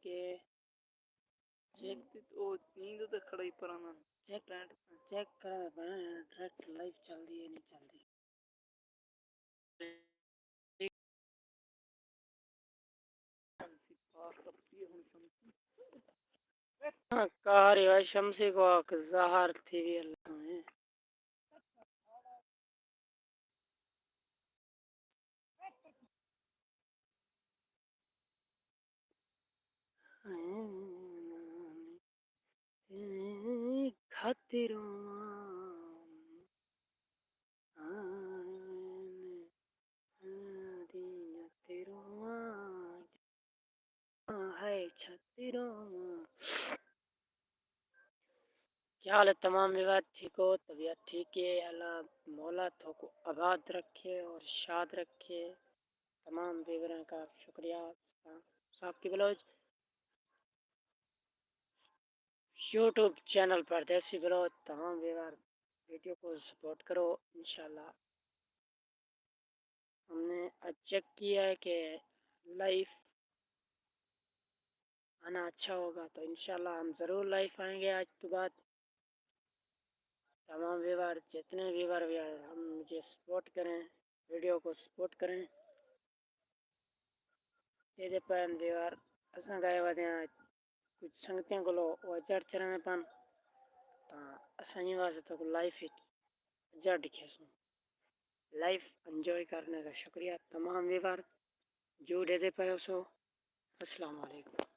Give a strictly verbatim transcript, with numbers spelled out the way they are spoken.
ٹھیک ہے۔ چیک، او نیند تے کھڑا ہی پرانا۔ چیک، ٹینٹ۔ چیک کرا پیا، ڈائریکٹ لائیو چلدی ہے، نہیں چلدی؟ ہاں، کہہ رہی ہے شمسی کو آکھ ظاہر تھی وی اللہ ہے۔ خاطروں ہے چھتی رواں۔ کیا حال ہے تمام ویور؟ ٹھیک ہو؟ طبیعت ٹھیک ہے؟ اللہ مولا تھوکو آباد رکھے اور شاد رکھے۔ تمام ویوراں کا شکریہ۔ صاحب کی بلوچ یوٹیوب چینل پر دیسی بلوچ تمام ویور ویڈیو کو سپورٹ کرو انشاءاللہ۔ ہم نے آج چیک کیا ہے کہ لائف آنا اچھا ہوگا، تو انشاءاللہ ہم ضرور لائف آئیں گے آج کے بعد۔ تمام ویور، جتنے ویور بھی ہیں، ہم مجھے سپورٹ کریں، ویڈیو کو سپورٹ کریں۔ اے دے پین ویور اساں گائے ودے ہیں، کچھ سنگتیاں کولو او اجڑ چرنے پن، تاں اساں ایں واسطے تو لائف وچ اجڑ ڈکھے سوں۔ لائف انجوائے کرنے کا شکریہ تمام ویور جو ڈے دے پے ہو سو۔ السلام علیکم۔